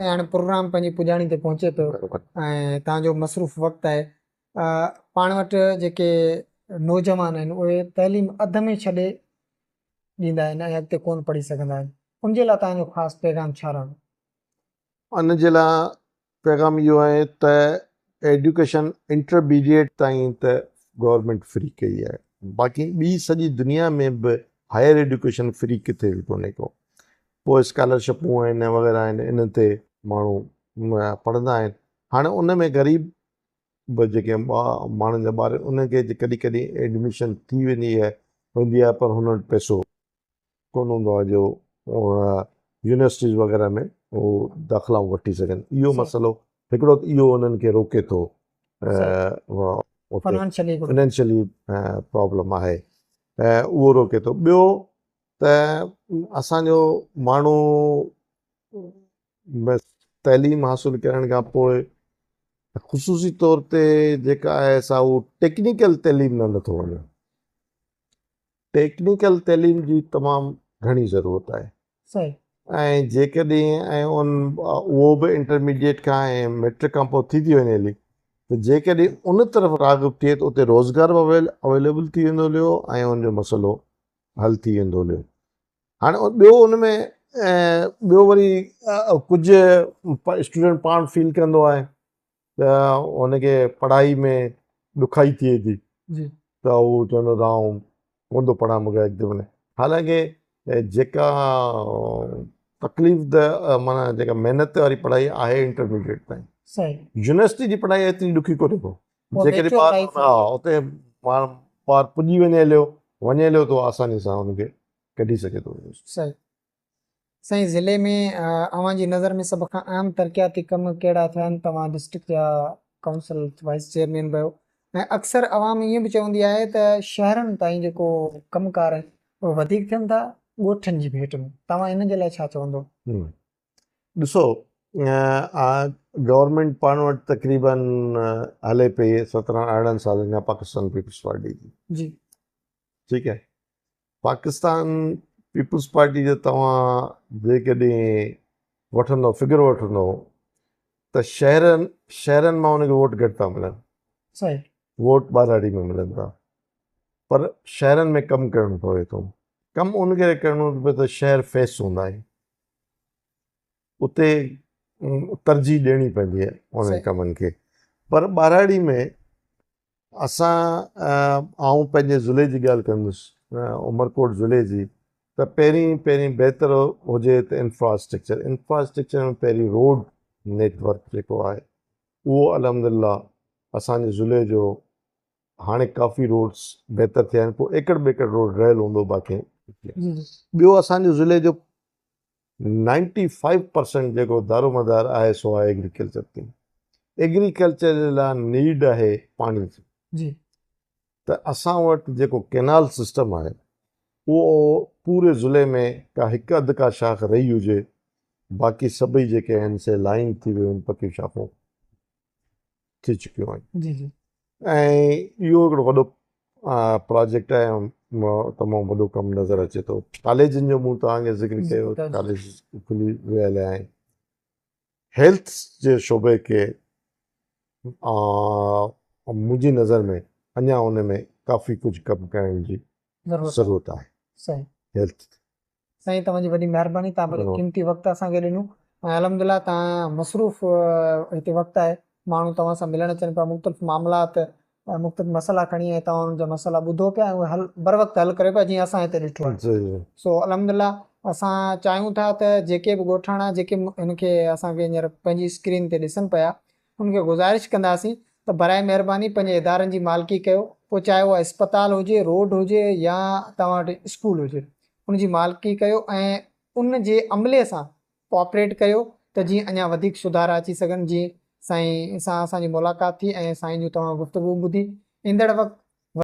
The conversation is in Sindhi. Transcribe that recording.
۽ هاڻي پروگرام پنهنجي پڄاڻي تي پهچي پيو ۽ توهان جو مصروف وقت آهي. پاڻ وٽ جيڪي نوجوان آهن اهي تعليم اڌ ۾ ڇڏي ڏيندا آهن ۽ اڳتي ڪونه پڙهي سگهندا آهن، ان جي لاء توهان جو خاص پيغام ڇا رهندو؟ ان جي لاء پيغام اهو آهي ته ايڊيوڪيشن انٽرميڊيٽ تائين ته گورنمينٽ فري ڪئي آهي، باقي ٻي سڄي دنيا ۾ به هائر ايڊيوڪيشن فري ڪٿي به ڪونهي ڪو. پوء اسڪالرشپون آهن وغيره آهن ان تي ماڻهو پڙهندا آهن. هاڻي ان ۾ غريب به جيڪي ماڻهن جا ٻار آهن انهن کي ڪڏهن ڪڏهن ايڊميشن ٿي ويندي آهي ويندي آهي پر هن وٽ پئسو ڪونه هوندو آهي جو يونيورسٽيز وغيره ۾ هو داخلائون وٺي سگهن. اهو مسئلو هڪڙو ته اهو انهن کي روڪي ٿو، فنانشلي پرابلم آهي اهو روڪي ٿو. ٻيو ته اسان جو ماڻهو تعليم حاصل ڪرڻ کان پوء خصوصي طور تي جيڪا آهي سا هو ٽيڪنيڪل تعليم نه نٿو وڃي. ٽيڪنيڪل تعليم جي تمام گهڻي ضرورت آهي. ۽ جيڪڏهن ۽ ان اهو به انٽرميڊيٽ کان ۽ ميٽرڪ کان پوء ٿي ٿي وڃي هلي ته جيڪڏهن ان طرف راغب ٿئي ته اتي روزگار به اويليبل ٿي ويندو هليو ۽ ان جو مسئلو حل ٿي ويندو هليو. هاڻي ٻيو ان ۾ ٻيو وري ڪجهه اسٽوڊنٽ پاڻ فيل ڪندو آهي ته هن کي پڙهائي ۾ ڏکائي ٿئي ٿي ته هو چوندو ته آئون ڪونه ٿو پڙهان مونکي اڳتي وڃي، حالانڪه جيڪا تڪليف ده معنيٰ جيڪا محنت واري پڙهائي آهي انٽرميڊيٽ تائين، يونيورسٽي جي پڙهائي ايتري ڏکي ڪونهي ڪو، جيڪڏهن ٻار ها اتي ٻار پڄي وڃي هليو وڃي هليو ته آساني سان ان کي ڪڍي سگهي ٿو. صحيح سائين ضلعي ۾ اوهان جي نظر ۾ سڀ کان اهم ترقياتي ڪم ڪهڙا ٿيا آهن؟ توهان ڊسٽرڪٽ جا ڪائونسل وائيس چيئرمين به آهيو ۽ اڪثر عوام ائين به چوندي آهي ته شهرن تائين جيڪو ڪم ڪار آهن اهي وڌيڪ ٿين ٿا ڳوٺن جي ڀيٽ ۾ توهان ان جي لاء ڇا چوندو؟ ڏسو گورنمينٽ پاڻ وٽ تقريبن هلي پئي 17 18 سالن کان پاڪستان پيپلز پارٽي جي. جي. ٺيڪ آهي پاڪستان پيپلز پارٽي جو توهان جيڪڏهن وٺندو فگر وٺندو ته شهرن شهرن مان ان کي ووٽ گهٽ ٿا ملن. صحيح. ووٽ ٻهراڙي ۾ ملن ٿا پر شهرن ۾ ڪم ڪرڻو پوي ٿو. ڪم ان ڪري ڪرڻو ٿو پوي ته شهر فيس هوندا آهن. اتي ترجيح ڏيڻي پوندي آهي انهن ڪمن کي پر ٻهراڙي ۾ اسان آئون پنهنجي ضلعي جي ڳالهه ڪندس عمرڪوٽ ضلعي جي ته پهرين پهرين بهتر هجي ته انفراسٽرڪچر انفراسٽرڪچر ۾ پهرين روڊ نيٽ ورڪ جيڪو آهي اهو الحمدلله اسانجي ضلعي جو هاڻي ڪافي روڊس بهتر ٿيا آهن پوء ايڪڙ ٻيڪڙ روڊ رهيل هوندو باقي ٻيو اسانجي ضلعي جو نائنٽي فائيو پرسنٽ جيڪو دارومدار آهي سو آهي ايگريڪلچر تي. ايگريڪلچر جي لاء نيڊ آهي پاڻي جي. جي. ته اسان وٽ جيڪو ڪينال سسٽم آهي اهو پوري ضلعي ۾ ڪا هڪ اڌ ڪا شاخ رهي هجي باقي سڀئي جيڪي آهن سي لائن ٿي ويون آهن پڪيون شاخون ٿي چڪيون آهن. جي جي. ۽ اهو هڪڙو وڏو پراجيڪٽ آهي تمام وڏو ڪم نظر اچي ٿو. ڪاليجن جو مون توهان کي ذڪر ڪيو ڪاليج کلي ويل آهن. هيلٿ جي شعبي کي منهنجي نظر ۾ اڃا ان ۾ ڪافي ڪجهه ڪم ڪرڻ جي ضرورت آهي. صحيح. هيلٿ سائين توهان جي وڏي مهرباني توهان پنهنجو قيمتي وقت اسان کي ڏنو ۽ الحمدلله توهان مصروف هتي وقت آهي ماڻهو توهان سان ملڻ اچن پيا مختلف معاملات ۽ مختلف مسئلا کڻي ۽ توهان انهن جا مسئلا ٻڌو پيا ۽ اهي حل بروقت حل ڪريو پيا جيئن اسان هتي ڏٺو آهي سو الحمدلله اسان چاهيون ٿا ته جيڪي به ڳوٺاڻا جيڪي هن کي اسان کي هينئر پنهنجي اسڪرين تي ڏسن پيا ان کي گذارش ڪنداسين ته برائي مهرباني پنهنجي ادارن جي مالڪي ڪيو پوء چاهي اها اسپتال هجي، روڊ هجي يا توهان وٽ اسڪول هجي ان جي مالڪي ڪيو ۽ ان جي عملي سان ڪوآپريٽ ڪيو ته جيئن اڃا وڌيڪ سڌارا اچي سگهن جيئن سائين سان اسان جي ملاقات ٿي ۽ سائين جون توهان گفتگو ٻڌي ايندڙ وقت.